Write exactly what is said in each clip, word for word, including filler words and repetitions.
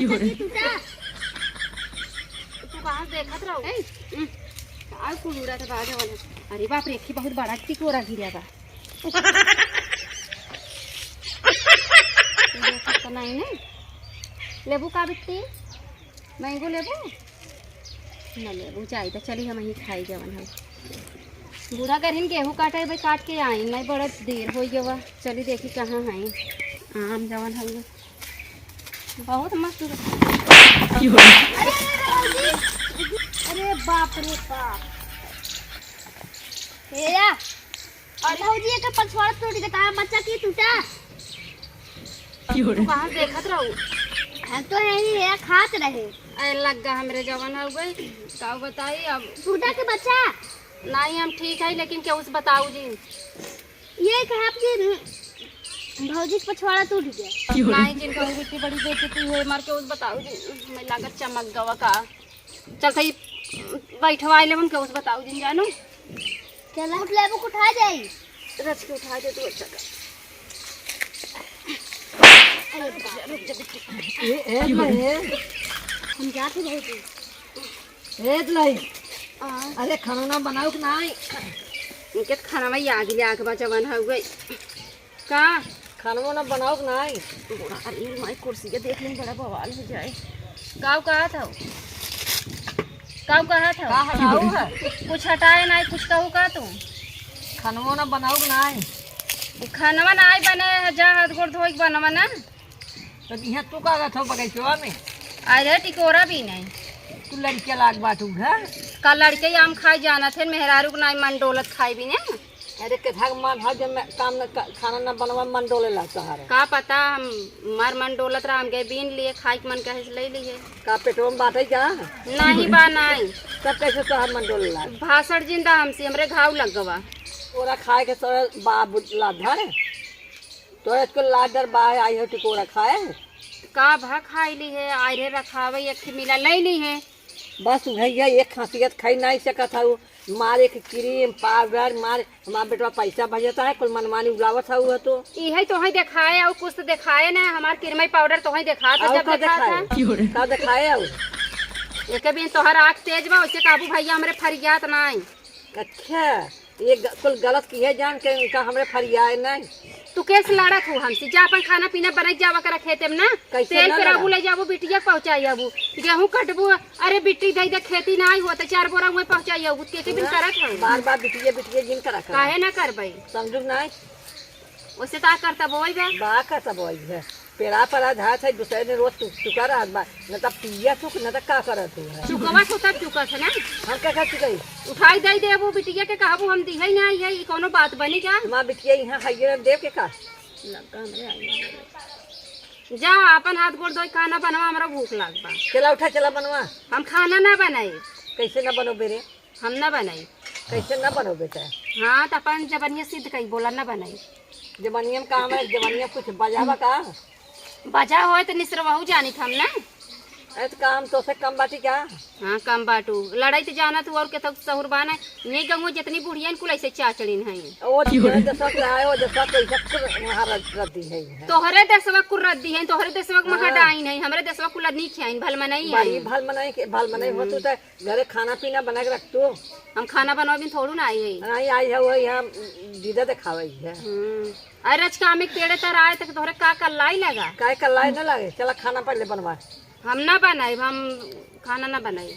तू कहाँ देखत रहो? ए, हम्म, का कुल उड़त बा जवन? अरे बाप रे, एक बहुत बड़ा टिकोरा गिरा बा। देखत तो नहीं ना। लेबू का बिट्टी? मैंगो लेबू? न लेबू, जाई तो चली हम ही खाई जवन है। बूढ़ा करहिन गेहूँ काटे, भाई काट के आई, नहीं बड़ा देर हो गवा। चली देखी कहाँ है आम जवन है। बहुत मस्त। अरे, अरे, अरे, अरे, बाप रे बाप। हे या, अरे भौजी, एकर पछवाड़ा टूट गया, तारा बच्चा की टूटा? तू कहाँ देखत रहू? हम तो यही है, खात रहे। अरे लग्गा हमरे जवन हो गई, का बताई अब। टूटा के बच्चा? नहीं, हम ठीक है, लेकिन केहू से बताऊ जिन। ये कहा आपकी भौजी के पछवाड़ा टूट गया? नहीं जिन, कहूँ इतनी बड़ी बेइज्जती हुई हमार, केहू से बताऊ जिन, मैं लागत चमक गवा का। चल सही, बैठवाई लेवन केहू से बताऊ जिन जानो। चल हम लेबू के उठा जाई। रच के उठा दे तू अच्छा कर। ए, ए, ए। हम जाते बहुत। ए दुलही, हाँ। अरे खाना ना बनाऊ कि नाई? इनके खाना में आग ले आग बा जवन हो गई। का? खाना ना बनाऊ कि नाई? बूढ़ा, अरे माई कुर्सी के देख लें, बड़ा बवाल हो जाए। काऊ कहा था? काऊ कहा था? का हटाऊ है? कुछ हटाए नाई, कुछ कहू का तू? खाना ना बनाऊ कि नाई? खानवा नाई बने है, जा हाथ गोड़ धोई के बनवा ना। तो यहाँ तू का करत हो बगैचवा में? अरे टिकोरा भी नहीं। तू लड़के लाग बाटू घर? का लड़के आम खाए जाना थे, मेहरारू के नाई मन डोलत खाए भी नहीं। अरे केथा के मन है जब मैं काम न क-, खाना न बनवा मन डोले ला तोहरे। का पता हम मार मन डोलत रहा, हम गए बीन लिए खाए के मन कहे से ले लिए। का पेटवा में बाटे का? नहीं बा नहीं। तब कैसे तोहर मन डोले ला? भाषण जिंदा हमसे, हमरे घाव लग गवा। ओरा खाए के सर बाप ला धरे। तो इसको लाडर बाहे आई हो टिकोरा खाए। का भा खाई ली है, आई रे रखावे एक ठे मिला ले ली है। बस भैया एक खासियत खाई नहीं सकत हऊ, मार एक क्रीम पाउडर मार, हमार बेटवा पैसा भेजता है, कुल मनमानी उड़ावत हऊ है तो। इहे तो है देखाए और कुछ तो देखाए ना, हमार किरमई पाउडर तो है देखा था और जब का देखा था। देखाए? का देखाए और? एक भी तोहर आँख तेज बा, उसे काबू भैया हमरे फरियात नाई। अच्छा, ये ग-, कुल गलत की है जान के इनका हमरे फरियाए नहीं। तू केस लड़त हो हमसे, जा अपन खाना पीना बनाई जावा करा खेते में ना। कैसे तेल ना पे लड़ा? रहू ले जाबू, बिटिया के पहुँचाई आबू, गेहूँ कटबू, अरे बिट्टी दे दे खेती ना आई हो तो चार बोरा हुए पहुँचाई आबू, के के बिन ना, करत हो? बार बार बिटिया बिटिया जिन करा कर। काहे ना करबई? समझू नहीं? ओसे का करता बोई बा? बा करता बोई है। पेड़ा पड़ा धात है, दूसरे ने रोज चु-, चुका रहत बा, न तब पिया चुक, न तब का करत हो है। चुकवा तो तब चुका थे ना। हम का कर चुकाई? उठाई दे देबू, बिटिया के कहबू हम दिहे ना आई है, ई कोनो बात बनी का? हमार बिटिया यहाँ है, ये देव के का? लगा हमरे आई है। जा, अपन हाथ गोड़ धोई, खाना बनवा, हमरा भूख लाग बा। चला उठा, चला बनवा। हम खाना ना बनाई। कैसे ना बनो बेरे? हम ना बनाई। कैसे ना बनो बेटा? हाँ, तो अपन जबनिया सिद्ध कई, बोला ना बनाई। जबनिया में काम है, जबनिया कुछ बजावा का? बजा होए तो निसरवाहू जानित हम ना। अरे तो काम तो से कम बाटी का? हाँ, कम बाटू। लड़ाई तो जाना तू और के तो सहूर बाना। ये गंगो जितनी बुढ़िया कुल ऐसे चाचड़िन हैं। ओ जसवा के आए, ओ जसवा के ऐसा कुल महाराज रद्दी है, है। तोहरे देसवा कुल रद्दी हैं, तोहरे देसवा के हाँ। महाडाइन हैं, हमरे देसवा कुल नहीं खियाइन, भल मनई बड़ी हैं। भल मनई के, भल मनई हो तू हम्म। तो घरे खाना पीना बना के रख तू। हम खाना बनवा भी थोड़ू ना आई है। नहीं आई है, वही हम दीदा दिखावे है। हम्म। अरे रचका हम एक पेड़े तर आए तक तोहरे का कल्लाई लगा? काहे कल्लाई ना लगे? चला खाना पहले बनवा। हम ना बनाई, हम खाना ना बनाई।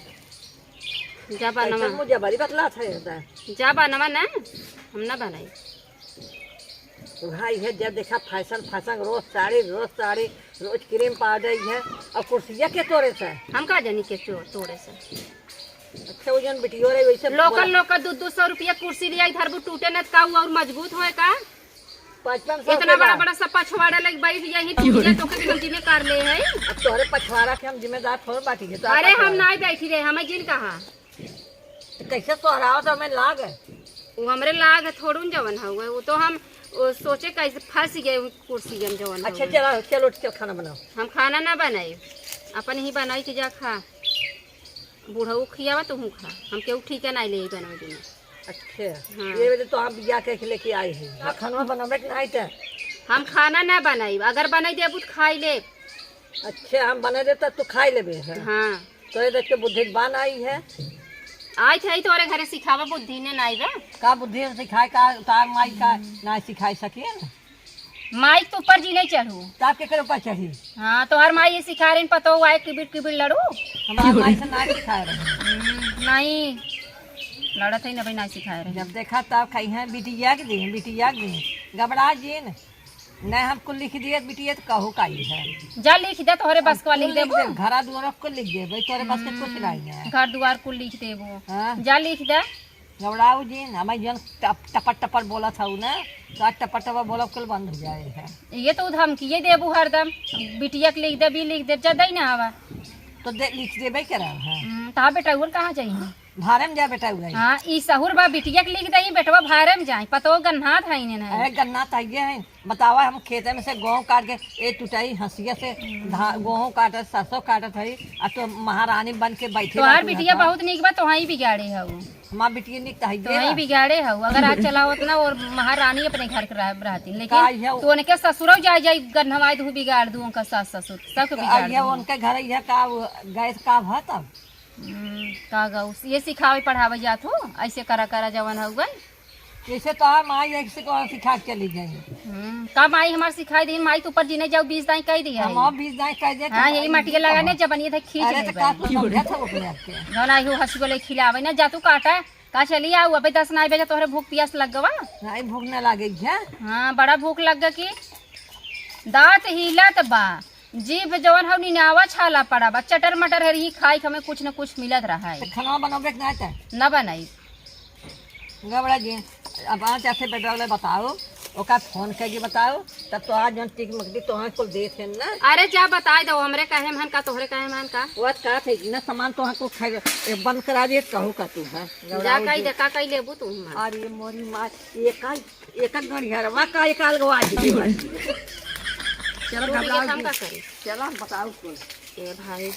जा बनवा। कैसन मुझे बड़ी बतला था ये होता है। जा बनवा ना, हम ना बनाई। भाई है जब देखा फैशन फैशन, रोज साड़ी, रोज साड़ी, रोज क्रीम पाउडर है, और कुर्सिया के तोड़े से? हम का जानी के चो-, तोड़े से। अच्छा, वो जौन बिटियो रहे वैसे लोकल बोला। लोकल दू दू सौ रुपया कुर्सी लिया, इधर वो टूटे न का, वो और मजबूत होए का? पाँच पाँच सौ इतना के बड़ा बा। बड़ा सब पछवाड़ा लग बैठ यही टूट जाए तो कभी हम जिम्मेदार ले है। अब तोहरे पछवाड़ा के हम जिम्मेदार थोड़ बाटी है, तो आप अरे हम पछवाड़ा। ना बैठी रहे, हमें जिन कहा। तो कैसे सोहरावत हमें लाग? वो हमरे लाग थोड़ू न जवन हउए, वो तो हम, वो सोचे कैसे फंस गए उ कुर्सी में जवन अच्छा, हउए। चला, चलो, चल खाना बनाओ। हम खाना ना बनाई, अपन ही बनाई के जा खा। बूढ़ऊ खियावा, तू खा, हम केहू ठीके ना ले बनवे देना। अच्छा, हाँ। ये बेटे तो आप बिया के लेके आए हैं। हाँ, खाना बनावे के नहीं तो। हम खाना ना बनाई, अगर बनाई देबू तो खाई ले। अच्छा, हम बने देता, तू खाई लेबे है। हाँ। तोरे देख के बुद्धि बान आई है। आई थे तोरे घरे सिखावा बुद्धि ने नाई बा। का बुद्धि हम सिखाए का, तार माई का ना सिखाए सकिए ना? माई के ऊपर जी नहीं चढ़ू। तो आपके करे ऊपर चढ़ी? हाँ, तोहर माई ये सिखा रही, पतो हुआ है किबिड़ किबिड़ लड़ू। हमार माई से ना सिखाए रहे। हम्म, नहीं, लड़त है ना भाई, ना सिखाए रहे। जब देखा तब खाई है, बिटिया के दी, बिटिया के दी, घबरा जी न। नहीं, हम कुल लिख दिए बिटिया, तो कहू का ही है। जा लिख दे, तोहरे बस का लिख कुल लिख देबो। दे, घरा दुआरा कुल लिख दे भाई, तोहरे बस के कुछ हम्म, नहीं है। घर दुआर कुल लिख देबो। हाँ। जा लिख दे। घबराऊ जिन, हमें जौन टप-, टपर टपर बोलत हऊ ना, तो आज टपर टपर बोलब कुल बंद हो जाए है। ये तो धमकी ये देबू हरदम, बिटिया के लिख देब, ई लिख देब, जदई ना आवा। तो दे, लिख देबे करब है। हम्म, तहाँ बेटा उन कहाँ जाई? भारे में जा बेटा उड़ाई। हाँ, ई सहूर बा, बिटिया के लिख दई, बेटवा भारे में जाई, पतो गन्हात है इन्हें नहीं। अरे गन्हात है ये है, बतावा, हम खेते में से गेहूं काट के, ए टुटाई हंसिया से धा-, गेहूं काटत, सरसों काटत हई, आ तो महारानी बन के बैठे तोहार रहती बिटिया है। बहुत नीक बा, तोहाई बिगाड़े हऊ। हमार बिटिया नीक त हइये तोहाई बा। बिगाड़े हऊ। अगर आज चलावत ना और महारानी अपने घर के रह-, रहती, लेकिन का ये तू उनके ससुरौ जाई, जाई गन्हवाई दू बिगाड़ दू, उनका सास ससुर सबके का बिगाड़ ये दू। उनके घर ये का वो गैस का भा तब? हम्म, का गऊ, ये सिखावे पढ़ावे जात हो, ऐसे करा करा जवन हउवन। जैसे तोहार माई एक से को सिखा के चली गई। हम्म, का माई हमार सिखाई दी, माई तो ऊपर जीने जाऊ बीस दाई कह दिया हम है। और बीस दाई कह दे हाँ, तो यही माई मटिया लगा ने जबन ये था खींच अरे ले तो का भाई। तू समझा था अपने आप के? जौन आई हो हंसी को ले खिलावे ना, जा तू काटा, का चली आऊ, अबे दस नाई बजे तोहरे भूख पियास लग गवा। नहीं, भूख ना लागे क्या? हाँ, बड़ा भूख लग गया कि दांत हिलत बा, जीभ जवन हौ निनावा छाला पड़ा बा, चटर मटर है रही खाई, हमें कुछ न कुछ मिलत रहा है। तो खाना बनावे के ना था? ना बनाई। गबड़ा जी, अब आज ऐसे बेटा वाले बताओ, ओका फोन करके बताओ, तब तो आज जौन टिक मकदी तोहार कुल देत है ना। अरे जा बताई दो, हमरे कहे में हन का, तोहरे कहे में हन का? वो का थे, इतना सामान तोहार कुल खाए, ए, बंद करा दिए, कहू का तू, हाँ? जा गबड़ा कही जी। दे, का कही लेबू तू हमार? अरे मोरी माँ, ये का, ये का गड़िया रे, वाह का, ये का लगवा दी। चलो तू घबराओ बिगेत हम जी। का करी? चलो बताओ कुल। ए भाई,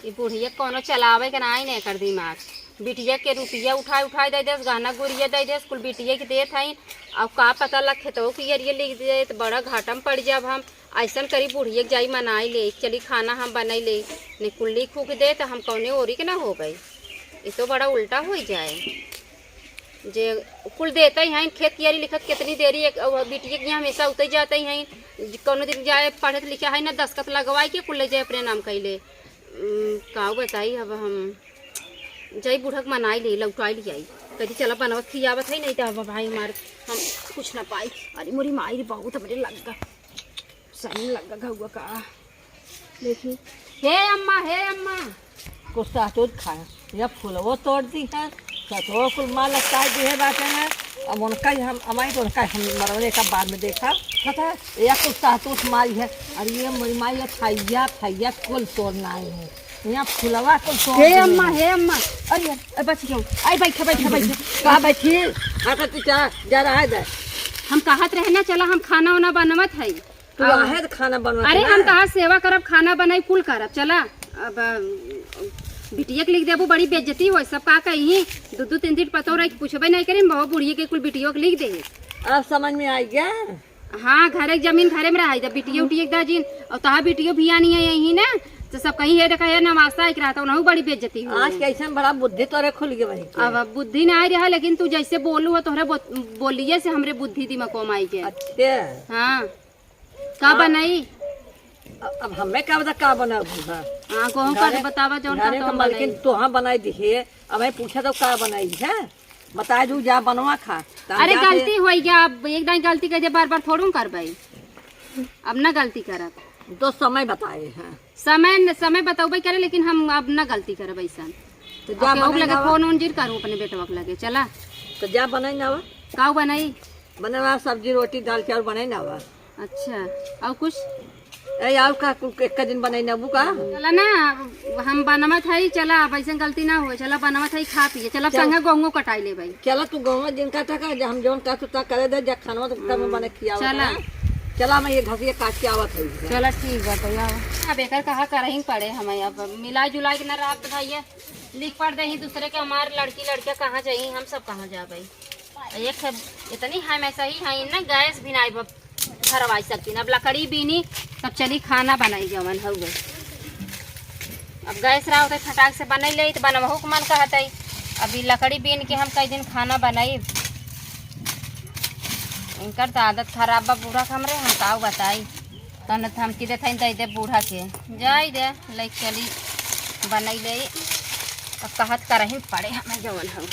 ई बुढ़िया कौनो चलावे के नाई ने एकर दिमाग। बिटिया के रुपिया उठाए उठाए दे देस, गहना गुरिया दे देस, कुल बिटिया के देत हईन। अब का पता लग खेतौ की अरिये लिख दे त बड़ा घाटा में पड़ जाब हम। ऐसन करी बुढ़िया के जाई मनाई ले, चली खाना हम बनाई ले, ने कुल लिख उख दे त हम कौने ओरी के ना हो गई। ये तो बड़ा उल्टा हो जाए। जे कुल देते ही हैं, खेत कियारी लिखत कितनी देरी एक, अब बिटिया के यहाँ हमेशा उतई जाते ही हैं। कौनो दिन जाए पढ़त लिखे है ना, दस्तखत लगवाई के कुल ले जाए अपने नाम कैले। उम, का बताई अब हम, जाई बुढ़क मनाई ले, लौटाई ले आई। कदी चला बनवत खियावत है, नहीं तो अब भाई हमार, हम कुछ ना पाई। अरे मोरी माई रे, बहुत हमरे लग गा। सही लग गा घउआ का। देखी, हे अम्मा, हे अम्मा। कुछ सहतूत खाए, या फुलवो तोड़ दी है, सतवो कुल माँ लटकाए दी है बाटे में। अब उनका ही हम, अमाई तो उनका हम मरवले का बाद में देखा, पता है, या कुछ सहतूत माई है। अरे ये मोरी माई, ये फैया, फैया कुल तोड़ना है, यहाँ फुलवा कुल तोड़ हे दिए अम्मा, हैं। हे अम्मा, अरे, अरे बच गयो, आई बैठा, बैठा, बैठा। का बैठी? हाँ तो तू जा, जा रहा है जा। हम कहत रहे ना, चला हम खाना वाना बनवत है। तू हाँ। आहे त खाना बनवा के अरे ना। हम तहार सेवा करब, खाना बनाई, कुल करब। चला, अब, अ, बिटिया के लिख देबू, बड़ी बेइज्जती होई, सब का कही, दू दू तीन तीन पतोह रही, पूछबे नहीं करी, बहु बुढ़िया के कुल बिटिया के लिख दे। अब समझ में आई गया? हाँ, घरे के जमीन घरे में रहाई, जब बिटिया उटिया के दाजिन, और तहार बिटिया भी आनी है यही ना, तो सब कहीं, "हे देखा, हे नवासा एक रहता, उनहु बड़ी बेइज्जती हुई।" आज कैसन बड़ा बुद्धि तोरे खुल गए भाई के। अब, अब बुद्धि ना आई रहा, लेकिन तू जैसे बोलू हो, तोहरे बो-, बोलिए से हमरे बुद्धि दिमाग को माई के। अच्छा। हाँ। का हाँ। बनाई? अ-, अब हमें का बता का बनाबू है? हाँ, कहूँ का घरे, बतावा जौन का घरे तौन का मलकिन बनाई। तोहाँ बनाई दिहे, अब मैं पूछा तो का बनाई है? बताए दू जा बनवा खा। त हम अरे जाते गलती होई गया, अब एक दाई गलती कह दे, बार बार थोड़ू करबई, अब ना गलती करब। तो समय बताए हैं। समय न, समय बतौबे करे, लेकिन हम अब ना गलती करब ऐसन। तो जा अब केहू के बनाई लगे ना। फोन उन जिन करू अपने बेटवा के लगे, चला। तो जा बनाई ना वा। काऊ बनाई? बनावा सब्जी, रोटी, दाल, चावल बनाई ना वा। अच्छा, और कुछ? ए, और का, कुल एक का दिन बनाई ना, वो का? चला ना, हम बनवत हई, चला, अब ऐसन गलती ना होए, चला बनवत हई, खा पिए, चला, चल। संगे गोहुओ कटाई ले भाई। चला, तू गोहुआ दिन का टका, हम जौन का सुता करे दे, जा खानवा तो कम बने खियावत चला। है। चला, मैं ये घसिया काट के आवत हई। चला, ठीक बा, तो आओ। अब एकर कहा करही पड़े हमें, अब मिला जुला के ना रात भैया लिख पढ़ दे ही दूसरे के, हमार लड़की लड़का कहाँ जाई, हम सब कहाँ जाबे? एक है, इतनी हमेशा ही है ना, गैस भी नाई ब-, भरवाई सकती ना। अब लकड़ी बीनी, तब चली खाना बनाई जवन हउवे। अब गैस रहा होते फटाक से बनाई ले तो बनवहू के मन कहत है। अभी लकड़ी बीन के हम कई दिन खाना बनाई। इनकर तो आदत खराब बा बूढ़ा के हमरे, हम काऊ बताई। तन धमकी देत हईन दे दे बूढ़ा के। जाई दे, लइक चली बनाई ले। अब कहत करही पड़े हमें जवन हम।